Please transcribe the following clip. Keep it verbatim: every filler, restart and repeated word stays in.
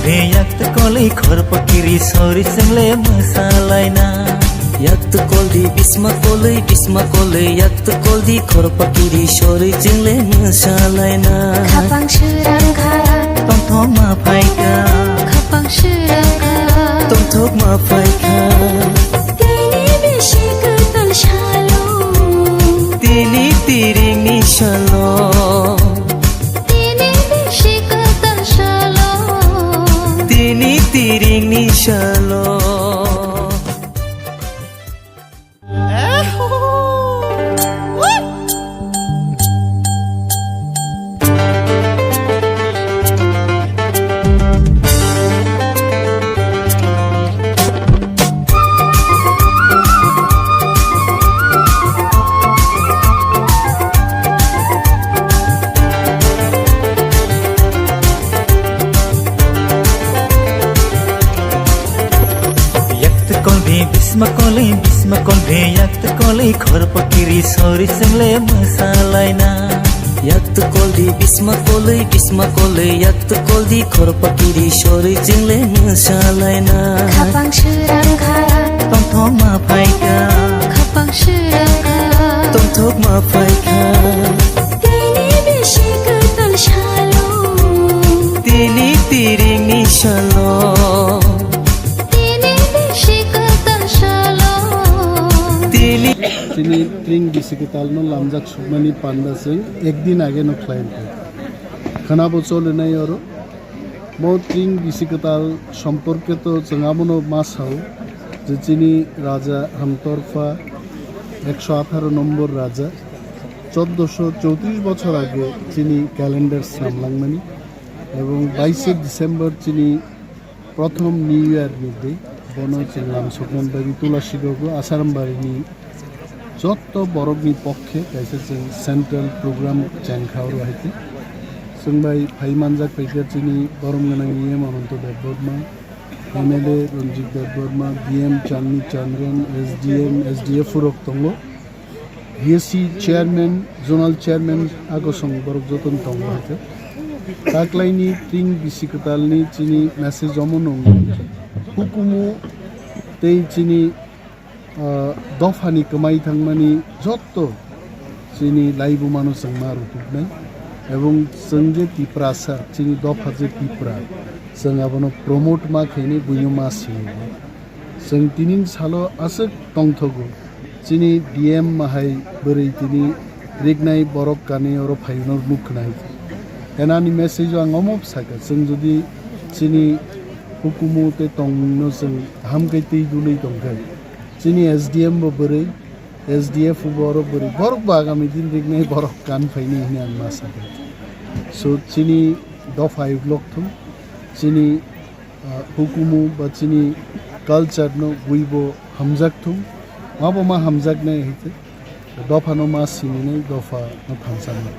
Yak tu koli khor pakiri sori chwngle mwsalaina. Yak tu kol di bisma koli, bisma koli, yak tu kol di khor pakiri sori chwngle mwsalaina. Khapang srang kha. Tongthok ma phaikha. Khapang srang kha. Tongthok ma phaikha. Tini bisi kwtal salo. Tini tiring ni salo. Tini bisi kwtal salo. Tini tiring ni salo. Yak tu koli, bisma koli, bisma koli, yak tu koli khor pakiri sori chwngle mwsalaina. Yak tu koli, bisma koli, bisma koli, yak tu koli khor pakiri sori chwngle mwsalaina. Khapang srang kha. Tongthok ma phaikha. Khapang srang kha. Tongthok ma phaikha. Tini bisi kwtal salo. Tini tiring ni salo. Tini bisi kwtal salo. Tini. Chini tring bisi kwtal no lamjak sukmani panda chwng ekdin age no khlai kha. Khana bo choli nai oro. Mo tring bisi kwtal somporke to chwng abono ma sao je chini raja Hamtorpha ekso atharo nombor raja choddoso chowtris bochor age chini calendar sramlangmani ebong baishe December chini prothom New Year ni day, bono chwng lam sokmani bagwi Tulasigogo Asarambari ni jotto borokni pokkhe kaisa chwng central program chengkha oro hai khe. Chwng bai phai manjak paikha chini borom gwnang E M Ananto Debbarma, M L A Ranjit Debbarma, D M Chandni Chandran, S D M, S D F rok tongo. B S C chairman, zonal chairman agosong borok jotono tongo hai khe. Taklaini tring bisi kwtalni chini message omo nung hukumu tei chini ah, dophani kwmai thangmani jotto chini laibumano chwng ma rwtwknai. Ebong chwng je Tiprasa, chini dopha je Tipra, chwng abono promote ma khainai, buino ma sini. Chwng tinin salo aswk tongthogo, chini D M mahai bwrwi tini riknai borok kanwi oro phaino nuk khnai. Enani message o ang omo sakha, chwng jodi chini hukumu tei tongmungno chwng kaham khe twi dului tongkha. Chini S D M bo bwrwi, S D F bo oro bwrwi. Borok bo agami din riknai borok kan phaini hwnwi ang ma sakha. So chini dopha uklok thung, chini, ah, hukumu ba chini culture no buibo hamjak thung, ma bo ma hamjaknai hai khe dopha no ma sininai dopha no thansa nai.